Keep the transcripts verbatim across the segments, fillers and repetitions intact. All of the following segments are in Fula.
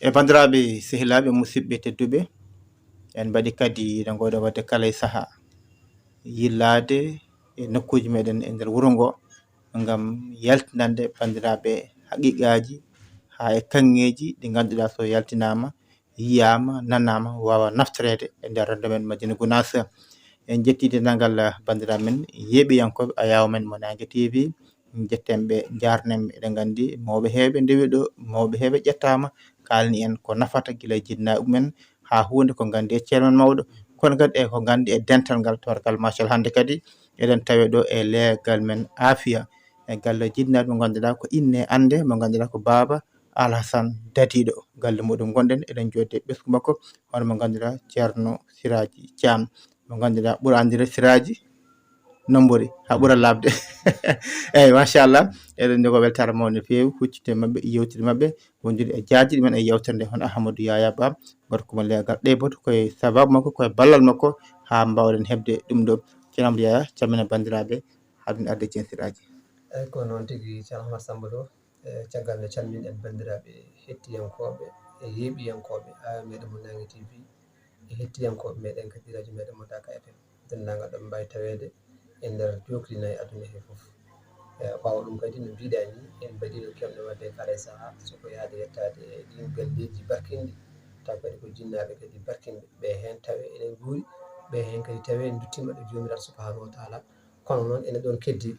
E banndiraaɓe, sehilaaɓe, musidɓe tedduɓe, en mbaɗi kadi no ngoɗo waɗde kala e sahaa yillaade e nokkuuji meɗen e nder wuro ngo, ngam yaltinande banndiraaɓe haqiqaaji haa e kaŋŋeeji ɗi ngannduɗaa so yaltinaama, yiyaama, nanaama, waawa naftoreede e nder renndo men Madina Gunaas. En njetti denndaangal banndiraaɓe men, yeeɓiyankooɓe, ayaawo men mo Naange T V, njetten ɓe, njaarnen ɓe. Eɗen nganndi mawɓe heewɓe ndewi ɗo, mawɓe heewɓe ƴettaama, kaalni en ko nafata gila e jinnaaɓe mumen haa huunde ko nganndi e ceerno men mawɗo, kono kadi e ko nganndi e dental ngal. Tubarkalla, machallah, hannde kadi eɗen tawe ɗo e leegal men Aafiya, e galle jinnaaɓe mo ngannduɗaa ko inne annde, mo ngannduɗaa ko Baaba Alhasan Dadiiɗo. Galle muɗum ngonɗen, eɗen jooɗi e ɓesngu makko, hono mo ngannduɗaa ceerno Siraaji Caam, mo ngannduɗaa ɓura anndirde Siraaji Nombori, haa ɓura laaɓde. Eeyi, machallah, eɗen njogoo weltaare mawɗo no feewi, huccitde maɓɓe, yewtidde maɓɓe, wondude e jaaji ɗumen e yewtere nde, hono Ahamadou Yaya Ba, gorko mo leegal ɗeɓoto, ko e sabaabu makko, ko e ballal makko, haa mbaawɗen heɓde ɗum ɗo. Ceerno Amadou Yaya, calmina banndiraaɓe, haa ɗum arde ceen siraaji. Eeyi, ko noon tigi, ceerno Ahmad Samba Lo. E caggal nde calminɗen banndiraaɓe hettiyankooɓe e yeeɓiyankooɓe A M meɗen mo Naange T V, e hettiyankooɓe meɗen kadi radio meɗen mo Daaka F M, denndaangal ɗo ɓe mbaawi taweede e nder jookli nayi aduna he fof. E ɓaawo ɗum kadi, no mbiɗaa ni, en mbaɗiino keewɗe waɗde kala e sahaa, so ko yahde yettaade e ɗiin galleeji barkinɗi, taw kadi ko jinnaaɓe kadi barkinɓe, ɓe heen tawe eɗen nguuri, ɓe heen kadi tawe nduttiima ɗo Joomiraaɗo Subhaanahu wa Taala. Kono noon ene ɗoon keddi,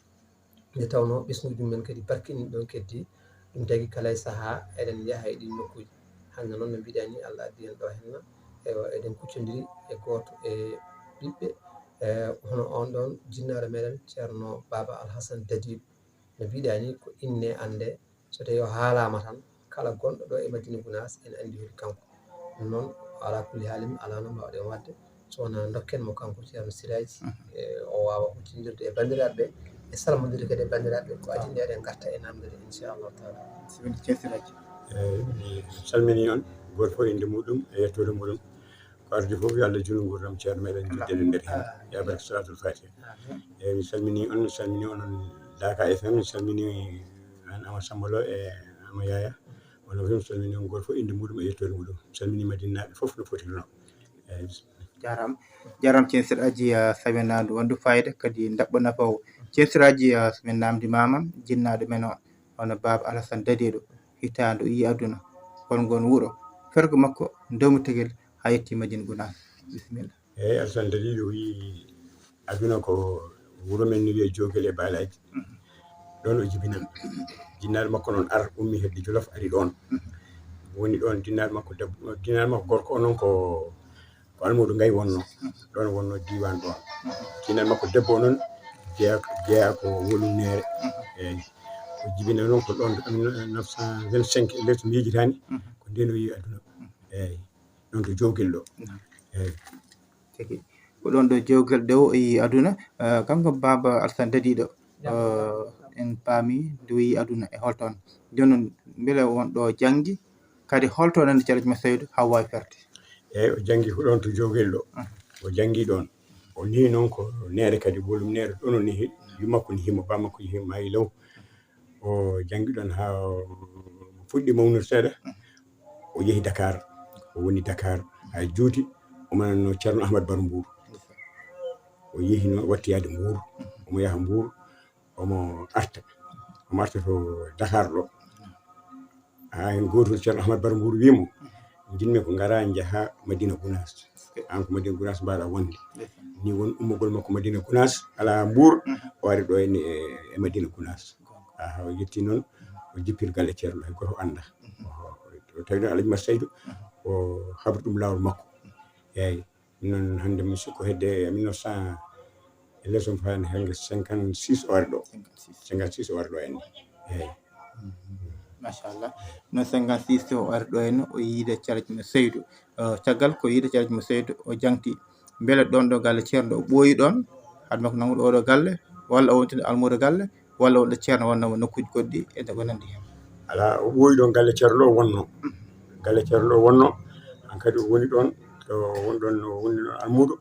nde tawnoo ɓesnguuji mumen kadi barkinii ɗoon keddi. Ɗum tagi kala e sahaa eɗen njaha e ɗiin nokkuuji. Hannde noon no mbiɗaa ni, Allah addi en ɗo henna, ewa, eɗen kuccondiri e gooto e ɓiɓɓe, e hono oon ɗoon jinnaaɗo meɗen, ceerno Baaba Alhasan Dadiiɗo. No mbiɗaa ni, ko inne annde, so tawii o haalaama tan, kala gonɗo ɗo e Madina Gunaas ene anndi holi kanko. Ɗum noon, alaa kulli haalin, alaa no mbaawɗen waɗde, so wonaa ndokken mo kanko, ceerno Siraaji, e o waawa huccindirde e banndiraaɓe ɓe, e salmondirde kadi e banndiraaɓe ɓe, ko adii nde eɗen ngarta e naamndal, inchallahu taala. Siraaji, ceerno Siraaji. Eeyi, mi salminii on, gooto fof innde muɗum e yettoode muɗum. Ko ardi fof, yo Allah juutnu nguurndam ceerno meɗen, jidden e nder heen. Yaa barke Salaatul Faatiha. Eeyi, mi salminii on, mi salminii onon Daaka F M, mi salminii aan Ama Samba Lo e Ama Yaya. Onon fof mi salminii on, gooto fof innde muɗum e yettoode muɗum. Mi salminii Madinaaɓe fof no foti no. Eeyi. Jaaraama. Jaaraama, ceerno Siraaji, a, sawinaandu wondu fayida, kadi ndaɓɓo nafoowo. Ceerno Siraaji, a, so min naamndimaama, jinnaaɗo men o, hono Baaba Alhasan Dadiiɗo, hitaande o yii aduna, hol ngoon wuro, fergo makko, ndomi tegel, haa yetti Madina Gunaas. Bisimilla. Eeyi, Alhasan Dadiiɗo o yii aduna ko wuro men no wiyee Joogel e Baalaaji. Ɗoon o jibinaa. Jinnaaɗo makko noon ar, ummi hedde Jolof, ari ɗoon. Woni ɗoon jinnaaɗo makko debbo, jinnaaɗo makko gorko o noon ko, ko Almuudo Ngay wonnoo. Ɗoon wonnoo diiwaan ɗoon. Jinnaaɗo makko debbo o noon jeyaa, jeyaa ko Wolumneere. Eeyi. O jibinaa noon ko ɗoon ɗo mille neuf cent vingt-cinq, les miijitaani, ko ndeen o yii aduna. Eeyi. Ɗoon to Joogel ɗo. Naam. Eeyi. Tigi. Ko ɗoon ɗo Joogel ɗo o yii aduna, eh, kanko Baaba Alhasan Dadiiɗo, eh, en paami nde o yii aduna e holto on. Jooni noon, mbele on ɗo janngi, kadi holto nani Ceerno Saydu haa waawi ferde? Eeyi, o janngi ko ɗoon to Joogel ɗo. Mhm. O janngi ɗoon. O nehi noon ko Neere kadi, Wolumneere, ɗoon o nehi. Yummakko nehi mo, bammakko nehi mo, maayi law. O janngi ɗoon haa o fuɗɗi mawnude seeɗa, o yehi Dakar. O woni Dakar haa juuti, omo nanno Ceerno Ahmad Baro Mbuur. O yehi noon, wattiyaade Mbuur, omo yaha Mbuur, omo arta, omo arta to Dakar ɗo. Haa heen gooto Ceerno Ahmad Baro Mbuur wii mo, "Njiɗmi ko ngaraa njahaa Madina Gunaas. Aan ko Madina Gunaas mbaaɗaa wonde." Ni won ummagol makko Madina Gunaas, alaa Mbuur, o ari ɗo henne e, e Madina Gunaas. Aha, o yetti noon, o jippir galle Ceerno, hay gooto anndaa. O, o tawi noon Alhaji Mat Saydu, o habri ɗum laawol makko. Eeyi, noon hannde mi sikku hedde mille neuf cent, e les on fayande hannde cinquante-six o ari ɗo. Cinquante-six. Cinquante-six o ari ɗo henne. Eeyi. Machallah. Noon cinquante-six o ari ɗo henne, o yiide Ceerno Saydu. Eh, caggal ko yiide Ceerno Saydu, o jaŋti. Mbele ɗoon ɗo galle Ceerno o ɓooyi ɗoon, hade makko nanngude oo ɗo galle, walla o wonti almuudo galle, walla o ɗo Ceerno wonnoo mo nokkuuji goɗɗi, e ko nanndi heen? Alaa, o ɓooyi ɗoon galle Ceerno o wonnoo. Galle Ceerno o wonnoo, hankadi o woni ɗoon, o woni ɗoon, o woni ɗoon almuudo,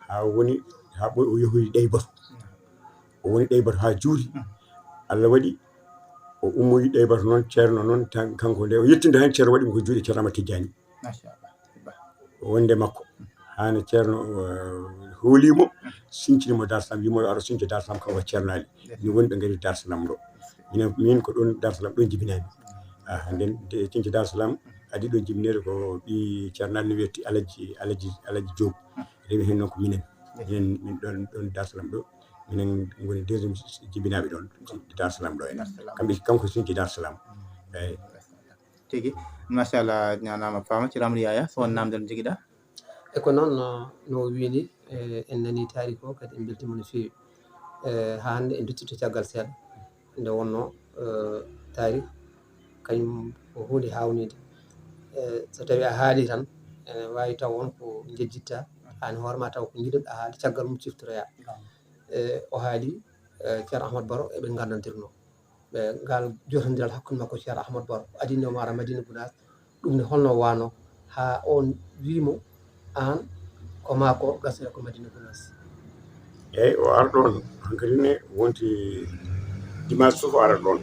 haa o woni, haa ɓooyi o yehoyi Ɗeybato. O woni Ɗeybato haa juuti. Allah waɗi O ummoyi Ɗeybata noon, Ceerno noon, tan kanko nde o yettinde tan, Ceerno waɗi mo ko juuɗe Ceerno Amadou Tidiani. Wonde makko, haana Ceerno hoolimo, sincinimo Dar Salam, wimo yo aro sinci Dar Salam, kanko Ceerno Ali. Ni woni ɓe ngari Dar Salam ɗo. Minen, min ko ɗon Dar Salam ɗon jibinami. Ah, nden sinci Dar Salam adi ɗo jibinede ko ɓi Ceerno Ali, no wiyete Alaji, Alaji, Alaji Diop. Rewi hen noon ko minen. Minen min ɗon, ɗon Dar Salam ɗo. Minen ngoni deuxième jibinaɓe ɗon Dar Salam ɗo en. Kamɓe, kanko sinci Dar Salam. Eyyi. Tigi. Machallah, ñaanama faama. Ceerno Amadou Yaya, so won namdal jogiɗa? E ko noon, no, no o wiini, eh, en nani taarikh o, kadi en mbeltima no feewi. Eh, haa hannde en duttitu caggal seeɗa. Nde wonno, eh, taarikh kañum ko huunde haawnide. Eh, so tawi a haali tan, ene waawi taw won ko njejjitta, aan hoore ma taw ko njiɗuɗa haali, caggal mum ciftoroya. Eh, o haali, eh, Ceerno Ahmad Baro eɓe nganndandirno. Ɓe ngal jotondiral hakkunde makko Ceerno Ahmad Baro, adino mo ara Madina Gunaas, ɗum ne holno wano haa on wimo aan ko maa ko gasira ko Madina Gunaas? Eyyi, o ara ɗon hankadi ne wonti dimanche fof o ara ɗon.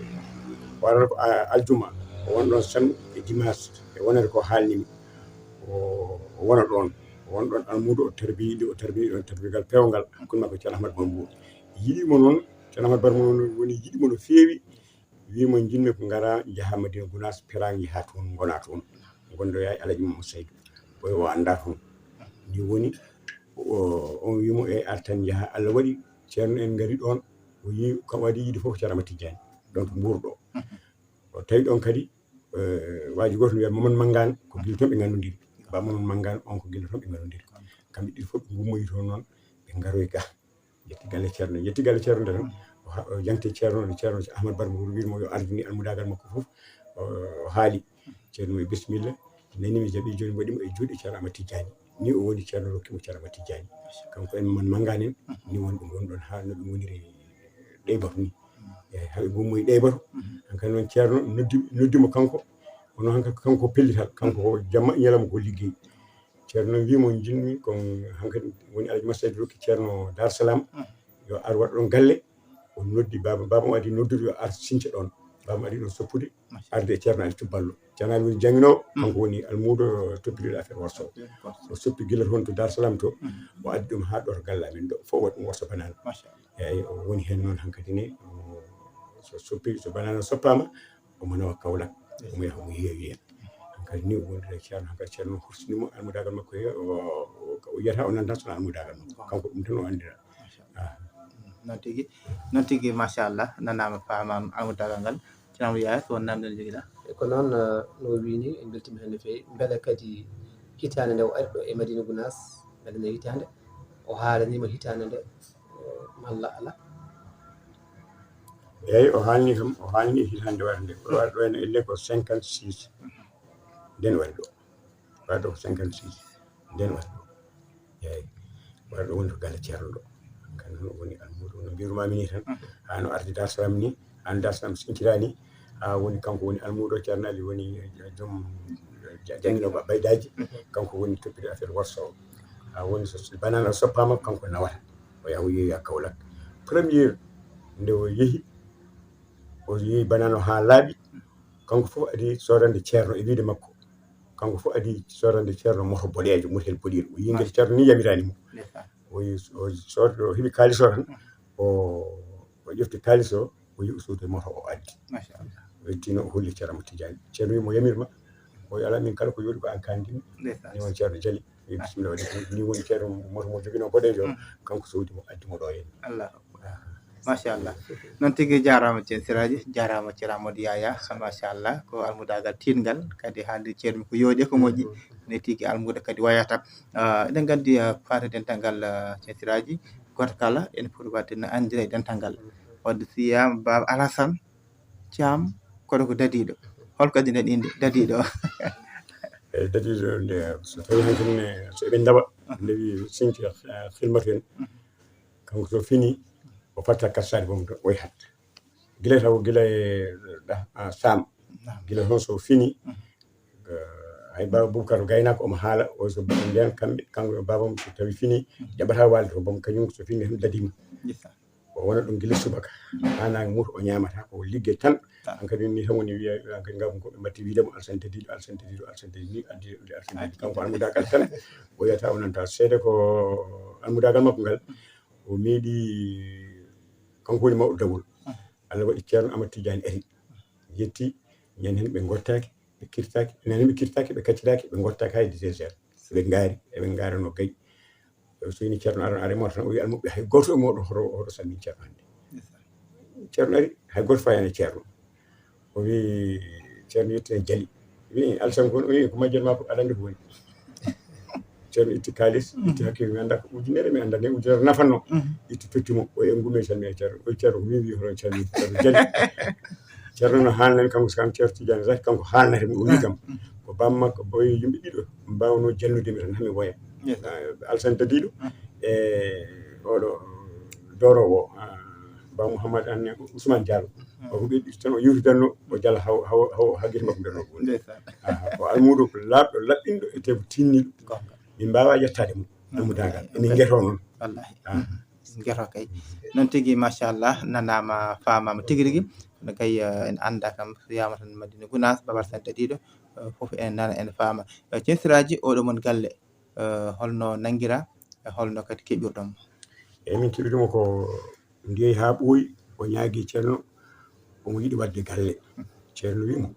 O ara ko, a, aljuma, o won ɗon samedi e dimanche, e wonande ko haalnimi. O, o wona ɗon, o won ɗon almuudo, o tarbiyi, o tarbiyi ɗon tarbigal pewngal hakkunde makko Ceerno Ahmad Baro. Yiɗimo noon, Ceerno Ahmad Baro noon woni yiɗimo no feewi. Wimo, jinmi ko ngara njaha Madina Gunaas, Peraŋ, njaha toon, ngona toon. Gondoya e Alaji Mamadou Saydou. Ɓoy o annda toon. Ni woni, o, on wimo e ar tan njaha. Allah waɗi Ceerno en ngari ɗon. O yi, kam waɗi yiide fof ko Ceerno Amadou Tidiani. Donc, mbuur ɗo. O tawi ɗon kadi, eh, waaji gooto no wiyata Mamadou Mangane, ko gila toon ɓe nganndondiri. Ba Mamadou Mangane on ko gila toon ɓe nganndondiri. Kamɓe ɗiɗi fof ɓe ngummoyi toon noon, ɓe ngaroyi ga. Yetti galle Ceerno, yetti galle Ceerno nde tan. O ha-, o yangti Ceerno, Ceerno Ahmad Baro Mbuur wiimo yo ardini almudaagal makko fof. O, o haali. Ceerno wiyi, "Bisimilla, nani mi jaɓi, jooni mi waɗi mo e juuɗe Ceerno Amadou Tidiani." Ni o woni Ceerno rokki mo Ceerno Amadou Tidiani. Kanko en Mamadou Mangane en, ni woni ɗum woni ɗon haa no ɗum woniri Ɗeybatu ni. Eyyi, haa ɓe ngummoyi Ɗeybatu. Hankadi noon Ceerno noddi, noddi mo kanko. Kono hankadi kanko pellital, kanko ko jamma e ñalawma ko liggey. Ceerno noon wimo, jinmi ko hankadi woni Alaji Mamadou Saydou rokki Ceerno Dar Salam. Yo ar waɗa ɗon galle. O noddi baaba, baaba o adi noddude yo ar sinca ɗon. Baaba o adi ɗon soppude, arde e Ceerno Ali Tubballo. Ceerno Ali woni jannginoowo, kanko woni almuudo toppitiiɗo affaire worso. O soppi gila toon to Dar Salam to, o addi ɗum haa ɗo to galle amen ɗo. Fof waɗi ɗum worso banaana. Eyyi, o woni heen noon hankadi ne, o, so soppi, so banaana soppaama, omo nawa Kaolack, omo yaha omo yeewi heen. Hankadi ni o wondude e Ceerno, hankadi Ceerno horsini mo almudaagal makko he, o, o, o yiyata o nanta so almudaagal makko. Kanko ɗum tan o anndira. Ah. Noon tigi, noon tigi, machallah, nanaama, faamaama almudaagal ngal. Ceerno Amadou Yaya, so won namdal jogiɗa? E ko noon, eh, no o wiini, en mbeltima heen no feewi. Mbele kadi hitaande nde o ari ɗo e Madina Gunaas, mbele nde hitaande o haalaniima hitaande nde, eh, malla ala? Eyyi, o haalni kam, o haalni hitaande warde. O wari ɗo ene elle ko cinquante-six. Nden wari ɗo. Wari ɗo ko cinquante-six. Nden wari ɗo. Eyyi. Wari ɗo woni to galle Ceerno ɗo. Kan noon woni almuudo no mbirumami ni tan. Haa no ardi Dar Salam ni, aan Dar Salam sincirani. Haa woni kanko woni almuudo, Ceerno Ali woni joom ja-, jannginooɓe baydaaji. Kanko woni toppitooɗo affaire worso o. Haa woni so, so banaana soppaama, kanko nawata. O yaha o yeeya Kaolack. Premier nde o yehi, o yeeyi banaana o haa laaɓi. Kanko fof adi soodande Ceerno e wiide makko. Kanko fof adi soodande Ceerno moto boɗeejo, motel boɗeejo. O yii ngel Ceerno ni yamiraani mo. O yi-, o sood-, o heɓi kaalis o tan. O, o ƴefti kaalis o, o yi o soodi moto o addi. Machallah. O yettino, o holli Ceerno Amadou Tidiani. Ceerno wi mo, "Yamirma." O wi, "Alaa, min kala ko yooɗi ko aan kaandimi." Ni woni Ceerno jali. Wi, "Bisimilla, waɗi ko." Ni woni Ceerno moto mo joginoo boɗeejo o, kanko soodi mo, addi mo ɗo heen. Allahu akbar. Machallah. Noon tigi, jaaraama Ceerno Siraaji, jaaraama Ceerno Amadou Yaya. Machallah, ko almudaagal tiiɗngal, kadi haalde Ceerno ko yooɗi ko moƴƴi. Ne tigi almuudo kadi wayata. Ah, eɗen nganndi, ah, faati dental ngal, ah, Ceerno Siraaji, gooto kala ene foti waɗde no anndira e dental ngal. Wadde si wiyaama Baaba Alasan Caam, kono ko dadiiɗo. Hol ko addi dadiinde, dadiiɗo o? Eyi, dadiiɗo nde, so tawi hankadi ne, so eɓe ndaɓa, nde wi sinci, ah, filmatu en, kanko so fini, o fatta kasaade boom to, o yahat. Gila taw, gila e, ɗa, ah, Saam. Gila toon so fini, eh, hay Baaba Bubakar gaynaako omo haala, o so mbiyan kamɓe, kanko e baabam so tawi fini, jaɓata waalde to boom, kañum so fini tan dadiima. O Wona ɗum gila subaka haa naange muta, o ñaamata ko liggey tan. An kadi ni tan woni wiya, an kadi ngam ko ɓe mbatti wiide mo Alsane Dadiiɗo, Alsane Dadiiɗo, Alsane Dadiiɗo, ni addi ɗude Alsane Dadiiɗo. Kanko almudaagal tan o wiyata o nanta seede ko almudaagal makko ngal. O meeɗi, kanko woni mawɗo dawol. Allah waɗi Ceerno Amadou Tidiane ari, yetti, ñande hen ɓe ngottaaki, ɓe kirtaaki, ñande ɓe kirtaaki, ɓe kaccitaaki, ɓe ngottaaki hay dix-sept heures. Ɓe ngaari, eɓe ngaarano gay. So woni Ceerno aran, ari mota tan, o wi almuɓɓe, hay gooto e mooɗon hoto, hoto salmin Ceerno hannde. Ceerno ari, hay gooto fayaani Ceerno. O wi Ceerno yetti en jali. Wi Alsane kon, o wi ko majjere maa ko aɗa anndi ko woni. Ceerno itti kaalis, itti hakkille, mi anndaa ko ujunere, mi anndaa ne ujunere nafanno. Itti totti mo, o e ngume salmina Ceerno. O Ceerno ko min wi hoto salmin Ceerno jali. Ceerno no haalnani kanko, so kam Ceerno Tidiane Zaki, kanko haalnata mi, o wi kam ko bammakko, boy yimɓe ɗiɗo mbawno jannude mi tan, hami woya. Alsane Dadiiɗo e oɗo doorowo o, ah, Ba Mouhammad Anne Ousmane Diallo. O ko ɓe ɗiɗo tan o yewtidanno, o jala haw, haw, haw, ha gite makko nder nokku. Ndeysaan. Ah, ko almuudo, ko laaɓɗo, laɓɓinɗo, e te ko tinniiɗo. Min mbaawa yettaade mo. Almudagal. Emin ngeto noon. Wallahi. Ah. Ngeto kay. Noon tigi, machallah, nanaama, faamaama tigi rigi. Kono kay, eh, en anndaa kam, so wiyaama tan Madina Gunaas, Baaba Alsane Dadiiɗo, eh, fof en nana, en faama. Eh, Ceerno Siraaji, oɗo mon galle, eh, holno nanngiraa, e holno kadi keɓirɗon mo? Eyi, min keɓiri mo ko ndiyeyi haa ɓooyi, o ñaagi Ceerno, omo yiɗi waɗde galle. Ceerno wi mo,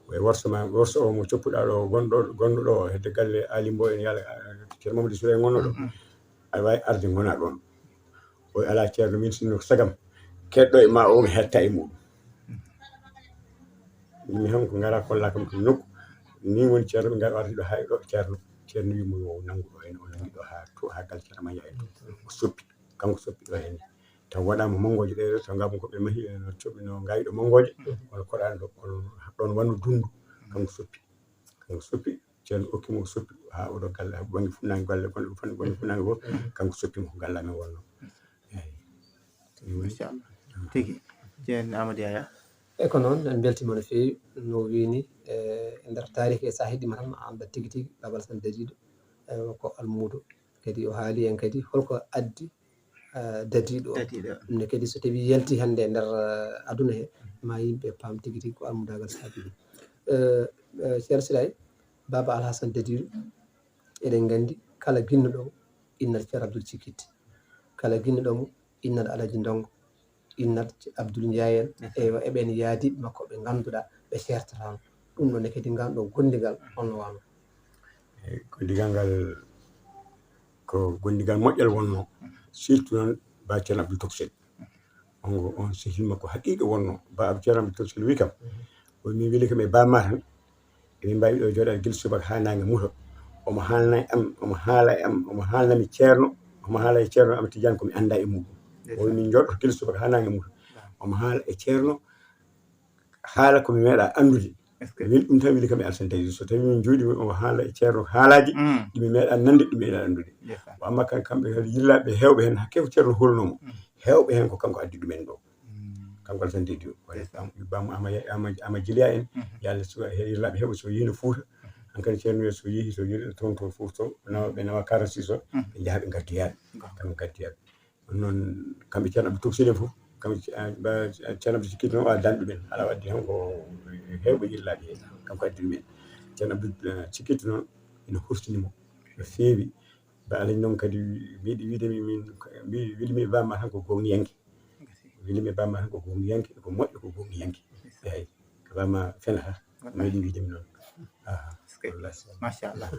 "Way worso ma, worso o mo coppuɗaa ɗo, gonɗo, gonɗo ɗo hedde galle Aali Mbo en, yala, ah, Ceerno Mamadou Souley gonɗo ɗo. Aɗa waawi arde ngona ɗon." O wi, "Alaa Ceerno, min sinno ko sagam keɗɗo e ma o, mi hetta e muɗum." Mi han ko ngara kolla kam ko nokku. Ni woni Ceerno, ɓe ngara ardi ɗo haa e ɗo Ceerno. Ceerno wi mo yo o nanngu ɗo henne, o nanngi ɗo haa to, haa galle Ceerno Mandiaye en. O soppi, kanko soppi ɗo henne. Taw waɗaama manngoje ɗe, taw ngam ko ɓe mahi, eh, no coɓi, no ngawi ɗo manngoje, kono koɗaani ɗo, kono ɗon wano dundu, kanko soppi. Kanko soppi, Ceerno okki mo, soppi haa oɗo galle, haa bannge funnaange galle, gonɗo fanni bannge funnaange fof, kanko soppi mo ko galle amen wonno. Eeyi. Machallah. Tigi. Ceerno Amadou Yaya. E ko noon, en mbeltiima no feewi, no wiini, e, e nder taariki e saahiiɗi ma tan, ma annda tigi tigi, Baaba Alsane Dadiiɗo, e, ko almuudo. Kadi o haali en kadi holko addi, e, Dadiiɗo o. Dadiiɗo. Ɗum ne kadi so tawii yalti hannde e nder, e, aduna he, ma yimɓe paam tigi tigi ko almudaagal saabi ɗum. E, e, Ceerno Silay, Baaba Alhasan Dadiiɗo, eɗen nganndi kala ginnuɗo mo, innata Ceerno Abdul Cikit. Kala ginnuɗo mo, innata Alaji Ndongo, innata Abdul Njaay en. Eywa, e ɓeen yaadiiɓe makko ɓe ngannduɗaa ɓe ceertataano. Ɗum ɗoo ne kadi ngal ɗoo gondigal holno wano? Eyi, gondigal ngal ko gondigal moƴƴal wonno, surtout noon Ba Ceerno Abdul Toksel. On ko on sehil makko haqiiqa wonno. Ba Abdou Ceerno Abdou Toksel wi kam, o min weli kam e Ba Ma tan, emin mbaawi ɗo jooɗaade gila subaka haa naange muta. Omo haalna e am, omo haala e am, omo haalna mi Ceerno, omo haala e Ceerno Amadou Tidiane ko mi anndaa e muɗum. O wi min njooɗoto gila subaka haa naange muta. Omo haala e Ceerno, haala ko mi meeɗaa anndude. Est-ce que? Min ɗum tan weli kam e Alsane Dadiiɗo. So tawii min njooɗii, omo haala e Ceerno haalaaji ɗi mi meeɗaa nande, ɗi mi meeɗaa anndude. Ndeysaan. Ko amma kan, kamɓe kadi yillaaɓe heewɓe heen, hakke ko Ceerno holnoo mo. Heewɓe heen ko kanko addi ɗumen ɗo. Kanko Alsane Dadiiɗo. Ndeysaan. Bam ama, ama, ama jiliya en. Yalla so he yillaaɓe heewɓe so yino Fuuta. Hankadi Ceerno wiya so yehi, so yehi toon to Fuuta to, nawa ɓe nawa quarante-six o, ɓe njaha ɓe ngaddoya ɓe. Kanko ngaddoya ɓe. Ɗum noon, kamɓe Ceerno Abdou Toksel en fof, kamɓe Ce-, ah, ba-, Ceerno Abdou Sikkiti noon, o addan ɗumen. Alaa, waɗde tan ko heewɓe yillaaɓe heen, kanko addi ɗumen. Ceerno Abdou, eh, Sikkiti noon, ina hurtini mo no feewi. Ba Alaji noon kadi mbiɗi wiide mi, min, mbi-, weli mi Ba Ma tan ko goongɗinyanke. Weli mi Ba Ma tan ko goongɗinyanke, ko moƴƴo ko goongɗinyanke. Eeyi, ko Ba Ma fenata. Meeɗi wiide mi noon. Ah, wallahi. Machallah.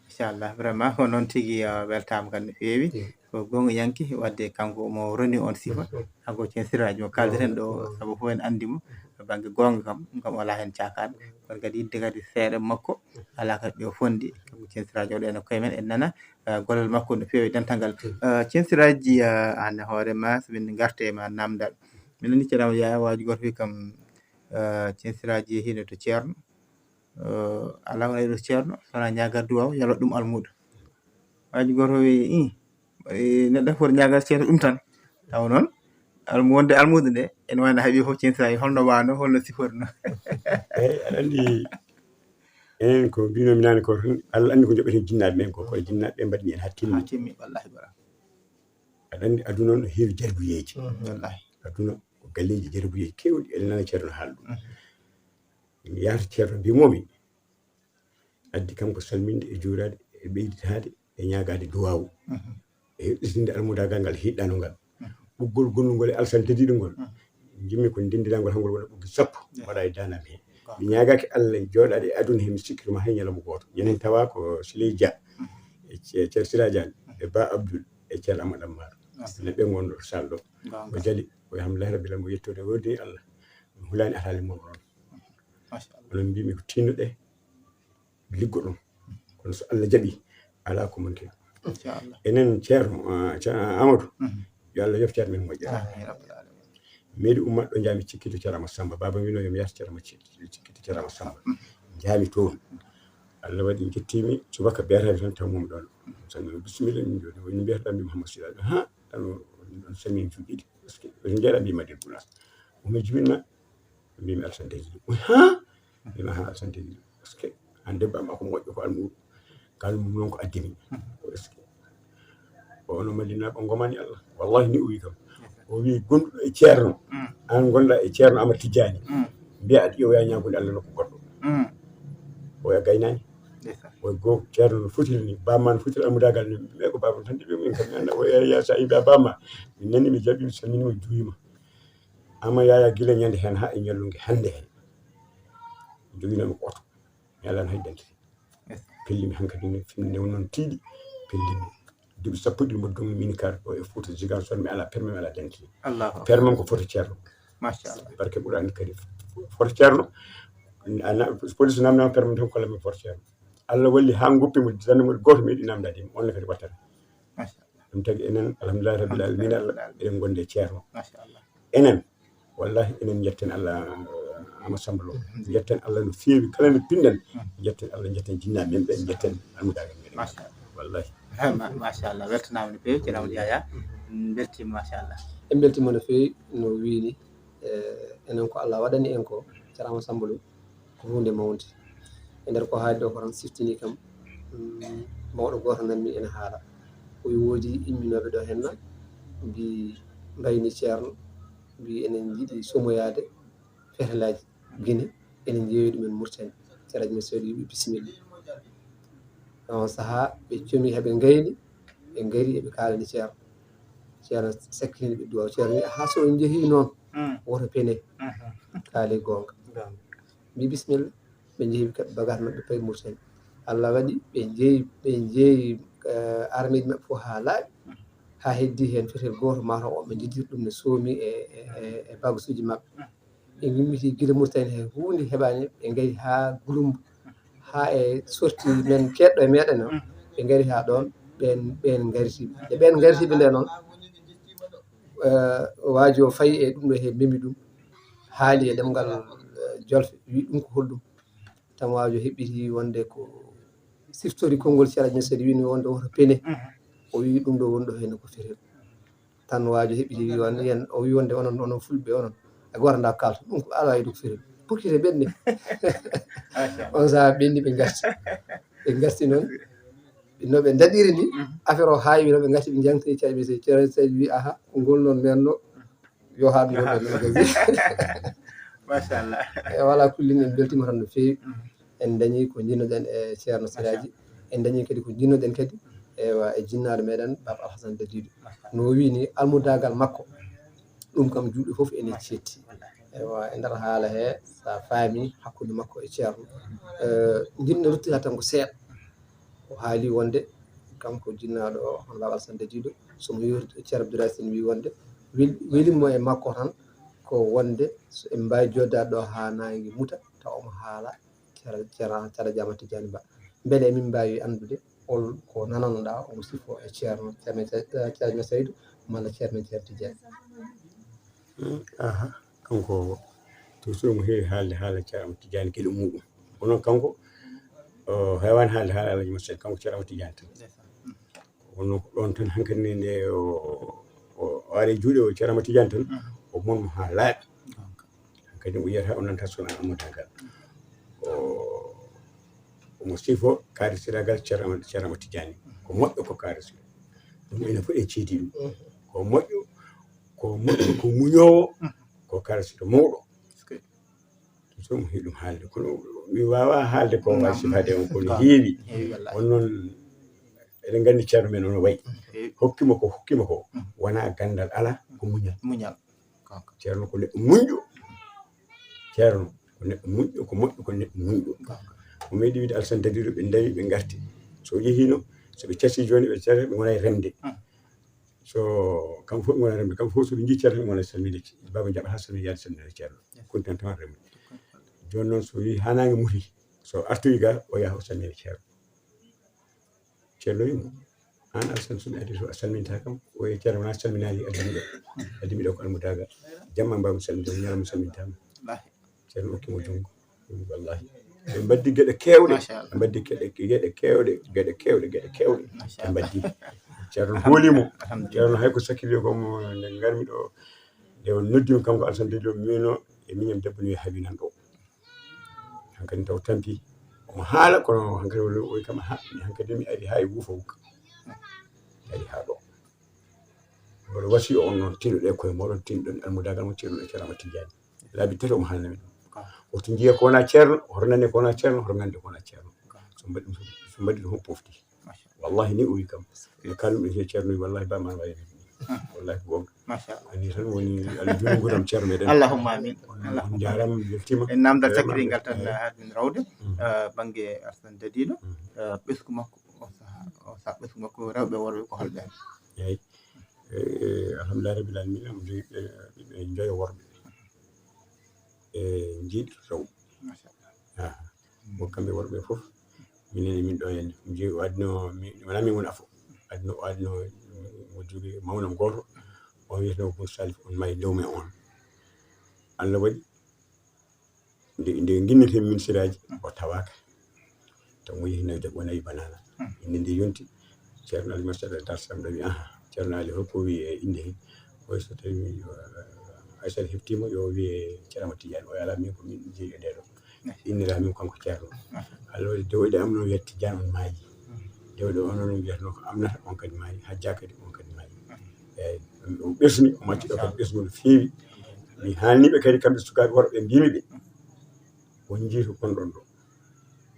Machallah. Vraiment, ko noon tigi, ah, weltaama kadi no feewi. Ko goongɗinyanke, waɗde kanko omo roni on sifa. Kanko Ceerno Siraaji mo kaalden ɗo, sabu fof en anndi mo. To bannge goonga kam, ɗum kam alaa heen caakaaɗo. Kono kadi yidde kadi seeɗa makko, alaa kadi ɗo fonndi. Kanko Ceerno Siraaji o ɗo ene koye men, en nana, ah, gollal makko no feewi dental ngal. Ah, Ceerno Siraaji, ah, aan e hoore ma, so min ngartee ma naamndal. Min anndi Ceerno Amadou Yaya, waaju gooto wi kam, ah, Ceerno Siraaji yehiino to Ceerno. Eh, alaa ko nawi ɗo Ceerno, so wonaa ñaagaade duwaaw, yalot ɗum almuudo. Waaju gooto wi, "Ih, eh, neɗɗo foti ñaagaade Ceerno ɗum tan." Tawa noon, almu-, wonde almuudo nde, ene wayi no haɓi fof Ceerno Siraaji, holno wano, holno siforno? Eeyi, aɗa anndi, enen ko mbinomi naane ko tan, Allah anndi ko njoɓeten jinnaaɓe men ko, kono jinnaaɓe ɓe mbaɗi en haa timmi. Haa timmi, wallahi, bara. Aɗa anndi aduna on no heewi jarbuyeeji. Wallahi. Aduna ko galleeji jarbuyeeji keewɗi, eɗen nana Ceerno haala ɗum. Mi yaata Ceerno mbiy momi, addi kam ko salminde e juuraade e ɓeyditaade e ñaagaade duwaawu. E heɓɗitinde almudaagal ngal hiɗɗano ngal. Ɓoggol gonnungol e Alsan Dadiiɗo ngol, njimmi ko ndendinangol hangol wona ɓoggi sappo, waɗa e daanam he. Mi ñaagaaki Allah jooɗaade e aduna he, mi sikkituma hay ñalawma gooto. Ñanden tawa ko Siley Dia, e Ce-, Ceer Sira Diagne, e Ba Abdoul, e Ceer Amadou Ammar. Ne ɓe ngonɗo sal ɗo. Ko jali, ko alhamdulillahi rabbil alamin, ko yettoode woodi Allah. Mi hulaani alhaali mon on. Onon mbimi ko tinnuɗe, liggoɗon. Kono so Allah jaɓi, alaa ko manki. Inchallah. Enen Ceerno, ah, Ceerno Amadou, yo Allah yoɓ ceerno men moƴƴere. Amin, rabbil alamin. Meeɗi ummaade ɗo, njaami cikkito Ceerno Amadou Samba. Baaba wino yo mi yahto Ceerno Amadou Cik-, cikkito Ceerno Amadou Samba. Njaami toon. Allah waɗi njettimi, subaka beetami tan taw mum ɗon. Sanno bisimilla, min jooɗi, woni mbiyata ɗam mi Mouhamadou Sila. Ha, ɗan o, ɗon sami en cuuɗi ɗiɗi. Parce que woni njeeɗa mbi Madel Gounass. O mi jibinma, mbimi Alsan Dadiiɗo. O, ha? Mbimi, ha, Alsan Dadiiɗo. Parce que an debbo am ko moƴƴo ko almuuɗo. Kala mum noon ko addimi. Ko est-ce que o no Madina ko ngomani Allah. Wallahi ni o wi kam. O wi gonduɗo e ceerno. An gonda e ceerno Amad Tijjani. Mbiya aɗa ƴeewoya ñaagunde Allah nokku goɗɗo. O ya gaynani. O go ceerno no fotiri ni, bamma no fotiri almudagal ni. Mbe ko baba tan dibe min kam anda o ya ya sa ibe bamma. Min nani mi jabi mi salmini mo juuyima. Amma yaya gila ñande hen ha e ñallunge hande hen. Joginami ko oto. Mi alano hay dentité. Pellimi hankadi ne, fimde nde wonnoon tiiɗi, pellimi. Duuɓi sappo ɗiɗi mboɗo dogni mini kar ɗo e Fouta Ziguinchor, mi ala permis, mi ala dentité. Allahu akbar. Permis am ko photo ceerno. Machallah. Barke Qur'an kadi photo ceerno. Ana, police namnama permis tan kolla mi photo ceerno. Allah walli ha goppi mo, zandarmeri goto meeɗi namdade mo, on ne kadi wattata. Machallah. Ɗum tagi enen, alhamdulillahi rabbil alamin, Allah, eɗen gonde ceerno. Machallah. Enen, wallahi, enen jetten Allah, Amadou Samba Lo. Jetten Allah no feewi, kala no pinɗen. Jetten Allah, jetten jinnaaɓe men ɓe, jetten almudaagal meɗen. Machallah. Wallahi. Ma-, machallah, weltanaama no feewi, Ceerno Amadou Yaya. En mbeltiima, machallah. En mbeltiima no feewi, no wiini. Eh, enen ko Allah waɗani en ko, Ceerno Amadou Samba Lo, ko huunde mawnde. E nder ko haali ɗo ko tan siftini kam, mm, mawɗo gooto nanmi ene haala. O wi woodi imminooɓe ɗo henna, mbi mbayni ceerno, mbi enen njiɗi somoyaade fetelaaji Gine, enen njeewi ɗumen Mauritanie. Ceerno Aji Maseydu wi bisimilla. On sahaa ɓe comi heɓe ngayni, ɓe ngari eɓe kaalani ceerno. Ceerno sakkini ɓe duwaw. Ceerno wi, "Haa so on njehii noon, woto pene." Kaali goonga. Mbi bisimilla. Ɓe njehi ɓe kaɓi bagage maɓɓe payi Mauritanie. Allah waɗi ɓe njehi, ɓe njehi, eh, armeeji maɓɓe fof haa laaɓi. Haa heddi heen fetel gooto, mataw o ɓe njeddiri ɗum ne soomi e, e, e, e bagasuuji maɓɓe. Ɓe ngimmitii gila Mauritanie he huunde heɓaani, ɓe ngarii haa Gouloumbou, haa e sortie men keedɗo e meeɗen o, ɓe ngarii haa ɗoon, ɓeen, ɓeen ngartii ɓe. Nde ɓeen ngartii ɓe nde noon, eh, waaji o fayi e ɗum ɗo he memi ɗum, haali e ɗemngal, eh, jolfe, wi ɗum ko holɗum? Tan waajo heɓɓiti wonde ko siftori konngol Ceerno Aji Maseydu wini wonde woto pene. O wi ɗum ɗo woni ɗo heen ko fetel. Tan waajo heɓɓiti wi wonde yen, o wi wonde onon, onon fulɓe onon. E gooto nda kalta. Ɗum ko ala e ɗum fetel. Pokkite ɓenni. On sahaa ɓenni ɓe ngarti. Ɓe ngarti noon. No ɓe ndaɗiri ni, affaire o haawi no ɓe ngarti ɓe njangti Ceerno Aji Maseydu. Ceerno Aji Maseydu wi, "Aha, ko ngol noon men ɗo." Yo haɗ mo ɗon. Machallah. E wala kullin en beltima tan no feewi. En dañi ko jinnoɗen e Ceerno Siraaji. En dañi kadi ko jinnoɗen kadi, ewa, e jinnaaɗo meɗen Baba Alhassane Dadiiɗo. No o wini almudagal makko, ɗum kam juuɗe fof ene cetti. Ewa, e nder haala he, sa faami hakkunde makko e ceerno. Eh, jinno ruttita tan ko seeɗa. O haali wonde kanko jinnaaɗo o, hono Baba Alhassane Dadiiɗo, so mo yewti Ceerno Abdou Racine wi wonde wel-, welimo e makko tan ko wonde so en mbaawi jooɗdaade ɗo haa naange muta, tawa omo haala Ceerno, Ceerno, Ceerno Aji Ahmad Tijjaani Ba. Mbele emin mbaawi anndude hol ko nananoɗaa omo sifoo e Ceerno, Ceerno, Ceerno Saydu malla Ceerno, Ceerno Tijjaani? Hmm, aha, kanko toujours mo heewi haalde haala Ceerno Amadou Tidiane geɗe muɗum. Kono kanko, o heewaani haalde haala Alhaji Masel, kanko Ceerno Amadou Tidiane tan. Kono ko ɗon tan hankadi ne nde o, o, o ari juuɗe o Ceerno Amadou Tidiane tan, o mon mo haa laaɓi. Hankadi o yiyata o nanta sona Amadou Dagal. O, omo sifo kaarisiragal Ceerno Amadou, Ceerno Amadou Tidiane. Ko moƴƴo ko kaarisira. Ɗum ene fof en ceedi ɗum. ko moƴƴo, ko moƴƴo, ko muñoowo, ko karasiɗo mawɗo. Ɗum so mo heɗum haalde, kono mi waawaa haalde ko waawaa sifaade on, kono heewi. On noon, eɗen nganndi ceerno men ono wayi. Hokkimo ko hokkimo ko, wonaa ganndal alaa, ko muñal. Muñal. Ceerno ko neɗɗo muñɗo. Ceerno ko neɗɗo muñɗo, ko moƴƴo, ko neɗɗo muñɗo. Mo meeɗi wiide Alsan Dadiɗo, ɓe ndawi, ɓe ngarti. So yehiino, so ɓe casi jooni, ɓe casi, ɓe ngona e remde. So kam fof ɓe ngona remde, kam fof so ɓe njii ceerno, ɓe ngona salminde. Baaba Njaɓa haa salminde, yaade salminde ceerno. Kuntan tan remde. Jooni noon so wii haa naange muti, so artoyi ga, o yaha o salminde ceerno. Ceerno wi'i mo, "Aan Alsan, so mi addii to a salmintaa kam?" O wi'i, "Ceerno, wonaa salminaali addii mi ɗo. Addii mi ɗo ko almudaagal. Jamma mbaaw mi salminde, ñalawma mi salmintaa ma." Ceerno okki mo junngo. Wallaahi. Ɓe mbaddi geɗe keewɗe. Ɓe mbaddi geɗe, geɗe keewɗe, geɗe keewɗe, geɗe keewɗe. Ɓe mbaddi. Ceerno hooli mo. Ceerno hay ko sakkili ko mo nde ngarmi ɗo, nde o noddi mi kanko Alsan Dadiɗo, miino e miñam debbo no haɓi nan ɗo. Hankadi taw tampi. Omo haala, kono hankadi woni o wi'i kam, "Ha, mi hankadi mi ari haa e wuufa wukka." Mi ari haa ɗo. Mboɗo wasiyo on noon, tinnoɗe koye mooɗon, tinnoɗon almudaagal mon, tinnoɗe Ceerno Ahmad Tijaani. Laabi tati omo haalna min ɗum. Woto njiya ko wonaa ceerno, hoto nane ko wonaa ceerno, hoto ngannde ko wonaa ceerno. So mbaɗi ɗum, so mbaɗi ɗum fof pofti. Wallahi ni o wi kam. No kalmi ɗum he ceerno wi, wallahi ba man wayi. Wallahi ko gonga. Machallah. Ni tan woni Allah junugo tam ceerno meɗen. Allahumma amin. On njaarama, mi weltima. En namdal cakkiringal tan haade min rawde. Bangge Alsan Dadiɗo. Ɓesgu makko, o saha, o saha ɓesgu makko, rewɓe worɓe ko holɓe hen? Eyyi. Alhamdulillah rabbil alamin, omo jogii ɓe, ɓe njoyo worɓe. E njiiɗi rewɓe. Machallah. Mo kamɓe worɓe fof, minen e min ɗo henne. Mo jogii o adino, mi, wonaa min woni afo. Adino, o adino mo jogii mawnam gooto. O wiyeteno Bun Salif, on maayi lewme on. Allah waɗi, nde, nde nginnirten min siraaji, o tawaaka. Taw mo yehi nawi debbo, o nawi banaana. Inde nde yonti, Ceerno Ali Masata Dar Sam ɗo wi, "Aha, Ceerno Ali, holko wi e inde he?" O wi, "So tawi, eh, Aysata heftiima, yo wiye Ceerno Ahmad Tidiane." O wi, "Alaa, min ko min jeyi e nde ɗo. Innira min kanko Ceerno." Allah waɗi dewɗe am noon wiyata Tidiane on maayi. Dewɗe on noon wiyatno ko Amnata, on kadi maayi. Hajja kadi, on kadi maayi. Eyyi, o ɓesni, o matti ɗo kadi ɓesngu no feewi. Mi haalni ɓe kadi kamɓe sukaaɓe worɓe, mbimi ɓe, on njiitu kon ɗon ɗo.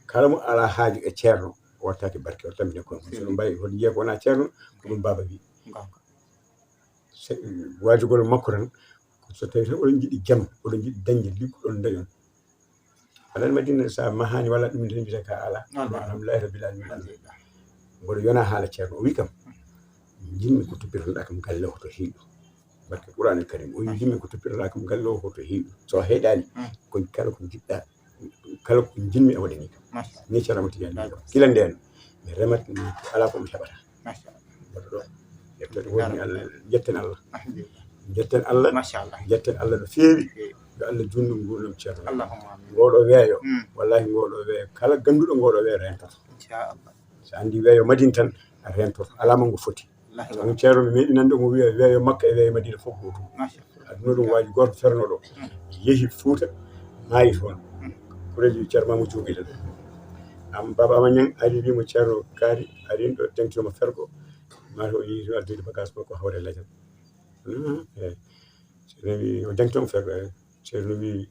Kala mo alaa haaju e ceerno, o wattaake barke, o tampine kon. So ɗum mbayi, hoto njiya ko wonaa ceerno, ko ɗum baaba wi. Se-, waajugol makko tan, so tawi tan oɗon njiɗi jam, oɗon njiɗi dañde ligguɗon dañon. Aɗa anndi Madina, so a mahaani walla ɗum tan mbiyata ka alaa. Alhamdulillahi rabbil alamin. Mboɗo yona haala ceerno, o wi kam, "Jinmi ko toppitoɗaa kam galle o hoto heewi ɗum." Barke Qur'aanul Karim. O wi, "Jinmi ko toppitoɗaa kam galle o hoto heewi ɗum. So a heɗaani, ko kala ko njiɗɗaa, kala ko jinmi a waɗanii kam." Ni Ceerno Ahmad Tidiane wi kam. Gila ndeen, mi remat, mi alaa ko mi heɓata. Mboɗo ɗo. Yettode woni Allah, jetten Allah. Jetten Allah. Machallah. Jetten Allah no feewi. Yo Allah junndu nguurndam ceerno. Allahumma amin. Ngoɗo weeyo, wallahi ngoɗo weeyo, kala gannduɗo ngoɗo weeyo rentoto. Inchallah. So anndi weeyo Madina tan, a rentoto. Alaa mo ngo foti. Wallahi. Kono ceerno mi meeɗi nande omo wiya weeyo Makka e weeyo Madina fof ko gootum. Machallah. Aduna ɗum waaji gooto ferno ɗo. Yehi Fuuta, maayi toon. Kureeji ceerno Mamadou Jooɓi tan. Am Baaba Ama Ñaŋ ari wi mo ceerno kaari, ari ɗo tengtino mo fergo. Maa o yehi to addude bagage makko hawre lajal. Hmm, eyyi. Ceerno wi o jangti on feere, ceerno wi,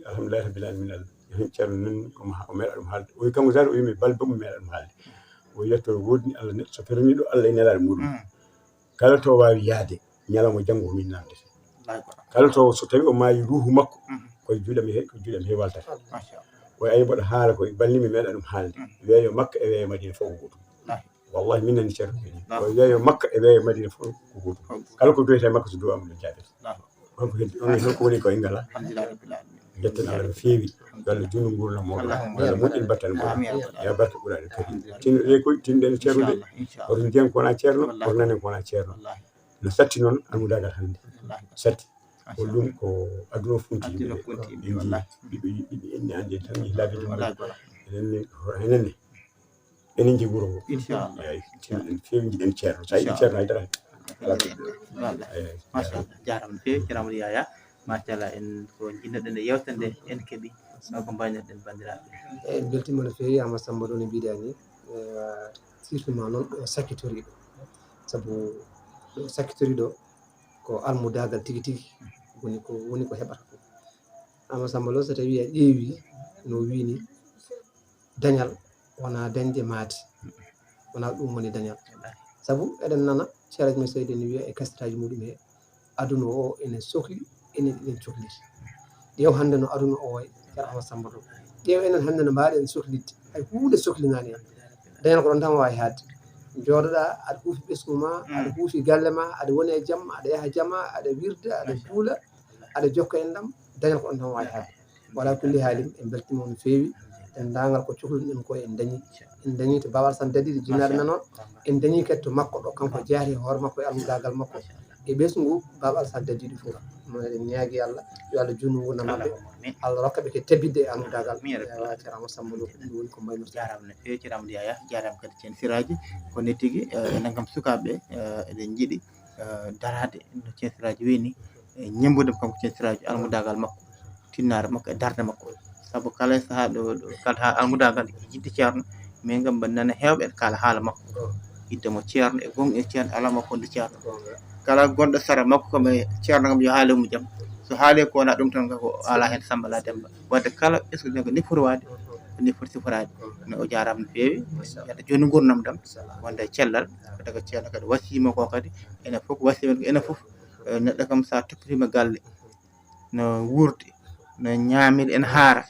"Alhamdulillahi rabbil alamin, Allah." Ceerno nan ko mo ha-, o meeɗa ɗum haalde. O wi kanko tan, o wi mi bal bammo meeɗa ɗum haalde. O wi yetto woodni Allah, neɗɗo so ferani ɗo Allah e nelaaɗo muɗum. Kala to o waawi yaade, ñalawma janngo o min namdete. Kala to so tawi o maayi ruuhu makko, koye juuɗe am he-, koye juuɗe am he waltata. Machallah. O wi ay mboɗo haala koye balmi mi meeɗa ɗum haalde. Weeyo Makka e weeyo Madina fof ko gootum. Wallahi, min nani ceerno ko wi. Ko weeyo Makka e weeyo Madina fof ko gootum. Kala ko duwete Makka so duwa am ɗum jaabete. Holko heddi? On holko woni ko en ngala? Alhamdulillah rabbil alamin. Jetten Allah no feewi. Yo Allah junndu nguurndam mooɗon. Yo Allah moƴƴin battane mooɗon. Amin. Ya barke Qur'aanul Karim. Tin ɗe ko tin ɗen ceerno de. Inchallah, inchallah. Oto njiyan ko wona ceerno, oto nanen ko wona ceerno. Wallahi. No satti noon almudaagal hannde. Wallahi. Satti. Ko ɗum ko aduna funti yimɓe. Aduna funti yimɓe, wallahi. Ɓiɓɓe, ɓiɓɓe enni ande tan, laabi ɗum. Wallahi, wallahi. Enen ne, enen ne. Enen nji wuro ngo. Inchallah. Eyyi, en feewi njiɗen ceerno. Sa yiɗi ceerno haydara. Wallahi. Eyyi. Machallah. Jaaraama no feewi, ceerno Amadou Yaya. Machallah, en ko jiɗnoɗen e yewtere nde, en keɓi. Ko mbaynoɗen banndiraaɓe? Eyyi, en mbeltiima no feewi, Ama Samba ɗo no mbiɗa ni. Eh, surtout ma noon ɗo sakkitori ɗo. Sabu ɗo sakkitori ɗo, ko almudaagal tigi tigi woni ko, woni ko heɓata fof. Amma Samba Lo, so tawii a ƴeewii no o wiyi ni, dañal wonaa dañde maate, wonaa ɗum woni dañal. Sabu eɗen nana Ceerno men Seydi ene wiya e kasetaaji muɗum he, aduna o ene sokli, enen eɗen cokliti. Ƴeew hannde no aduna o wayi, Ceerno Ahmad Samba Lo. Ƴeew enen hannde no mbaɗen soklitde, hay huunde soklinaani en. Dañal ko ɗoon tan waawi haadde. Njooɗoɗaa, aɗa huufi ɓesngu ma, aɗa huufi galle ma, aɗa woni e jam, aɗa yaha jama, aɗa wirda, aɗa juula, aɗa jokka enɗam, dañal ko ɗoon tan waawi haadde. Wala kulli haalin, en mbeltiima no feewi. Denndaangal ko cohluɗen ko en dañi. En dañi to Baaba Alassane Dadiɗo, jinnaaɗo men o. En dañi kadi to makko ɗo, kanko jaari e hoore makko e almudaagal makko. E ɓesngu Baaba Alassane Dadiɗo fof. Mo eɗen ñaagi Allah, yo Allah juutnu nguurndam maɓɓe. Allah rokka ɓe ke tebbitde e almudaagal. Min, ya Rabbi. Ewa, Ceerno Samba Lo, ɗum woni ko mbaynorto. Jaaraama no feewi, Ceerno Amadou Yaya, jaaraama kadi Ceerno Siraaji. Ko nettigi, eh, enen kam sukaaɓe, eh, eɗen njiɗi, eh, daraade no Ceerno Siraaji wiyni, e ñemmbude kanko Ceerno Siraaji almudaagal makko, tinnaare makko e darnde makko. Sabu kala e sahaa ɗo, ɗo kalta almudaagal e yiɗde Ceerno, min kam mbaɗa nana heewɓe ene kaala haala makko. Yiɗde mo Ceerno e gon e Ceerno, alaa mo fonndu Ceerno. Kala gonɗo sara makko kam e Ceerno kam yo haale mo jam. So haale ko wonaa ɗum tan ko alaa heen Samba alaa Demba. Wadde kala ɓesngu ko ni foti waade, ko ni foti siforaade. No o jaaraama no feewi, yalla jooni nguurndam ɗam, wonde e cellal, ko daga Ceerno kadi wasiima ko kadi, enen fof wasiima, enen fof, eh, neɗɗo kam so a toppitiima galle, no wuurdi, no ñaamiri ene haara.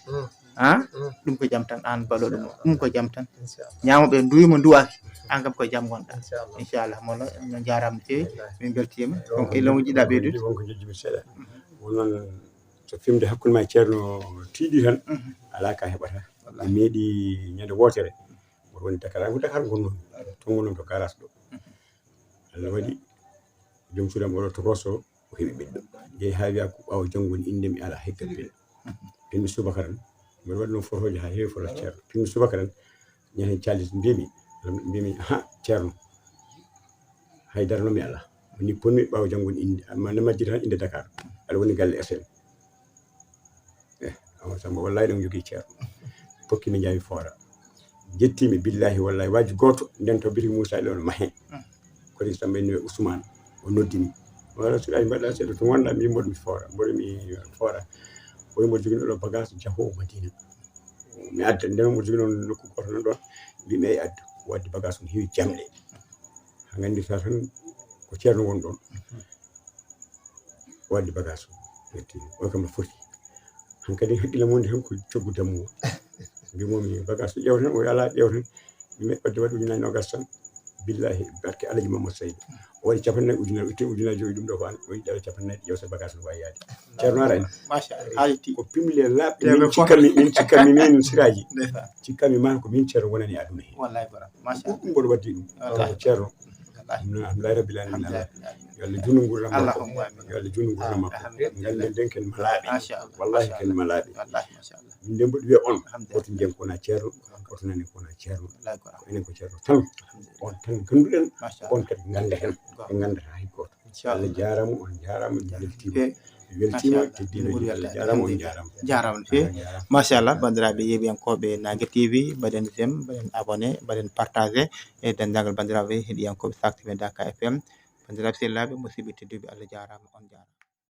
Ah, ɗum ko jam tan, aan baɗooɗo mo. Ɗum ko jam tan. Ñaamo ɓe nduwi mo nduwaaki, aan kam ko jam ngonɗa. Inchallah, mono no jaaraama no feewi, min mbeltiima. Donc, e law jiɗɗa ɓeydude? Wonko jejji mi seeɗa. Won noon so fimde hakkunde ma e Ceerno tiiɗi tan, alaa ka heɓata. Mi meeɗi ñande wootere, mboɗo woni Dakar, ko Dakar ngonnomi. Toon ngonnomi to garage ɗo. Allah waɗi joom suudu am oɗo tokoso, o heɓi ɓiɗɗo. Jeyi haa wiya ko ɓaawo janngo woni innde mi alaa hay kappel. Pinmi subaka tan, mboɗo waɗi noon fotooji haa heewi foto Ceerno. Pinmi subaka tan, ñande heen caalit mbimi, mbimi, "Aha, Ceerno, hay dara noon mi alaa. Woni ponmi ɓaawo janngo woni innde, amma ne majjiri tan innde Dakar. Aɗa woni galle S M." Eh, Amadou Samba, wallahi ɗum jogii Ceerno. Kokki mi njawi foora. Jettiimi, billahi, wallahi, waji gooto, nden to Biri Moussa ɗo no mahe. Kori Samba ene Ousmane, o noddimi. Wala suɗaji mbaɗa seeɗa to wonɗa, mi mboɗo mi foora, mboɗo mi foora. O mboɗo jogino ɗo bagage jaho Madina. Mi adda, nden mboɗo jogino nokku gooto nan ɗon, mbimi, "Eyi, addu." O addi bagage on heewi jamɗe. Ha nganndi sa tan ko Ceerno won ɗon. O addi bagage o, yetti. O kam no foti. Hankadi haqqille mum de, tan ko coggu dammuwol. Mbimomi, "Bagage o ƴeew tan, o alaa ƴeew tan." Mi meɗɗi ɓadde waɗi ujunnaji nogas tan. Billahi, barke Alaji Mamadou Seydi. O waɗi capanɗe nayi ujunere, o itti ujunnaji joyi ɗum ɗo ko an, o yiɗi capanɗe nayi ƴeew so bagage no wawi yaade. Ceerno ara en. Machallah, haaliti. Ko pimle laaɓɗe min cikkanmi, min cikkanmi min siraji. Ndeysaan. Cikkanmi ma ko min Ceerno wonani aduna he. Wallahi bara. Machallah. Ɗum mboɗo waddi ɗum. Wallahi. Ceerno. Wallahi. Alhamdulillahi rabbil alamin. Alhamdulillahi rabbil alamin. Yo Allah juutnu nguurndam makko. Allahumma amin. Yo Allah juutnu nguurndam makko. Alhamdulillah. Ngannden ken malaaɓe. Machallah. Wallahi ken malaaɓe. Wallahi, machallah. Min de mboɗo wiya on, alhamdulillah, hoto njiyen ko wona Ceerno, hoto nanen ko wona Ceerno. Wallahi ko. Ko enen ko Ceerno tan. Alhamdulillah. On tan ngannduɗen, machallah, on kadi ngannda heen. Machallah. Ɓe nganndataa hay gooto. Inchallah. Allah jaaraama, on jaaraama, mi weltiima. Mi weltiima, machallah, teddiiɗo, Allah jaaraama, on jaaraama. Jaaraama no feewi. Machallah, banndiraaɓe yeeɓiyankooɓe Naange T V, mbaɗen j'aime, mbaɗen abonné, mbaɗen partagé e denndaangal banndiraaɓe heɗiyankooɓe Saktime Dakar F M. Banndiraaɓe sehilaaɓe, musidɓe tedduɓe, Allah jaaraama, on jaaraama.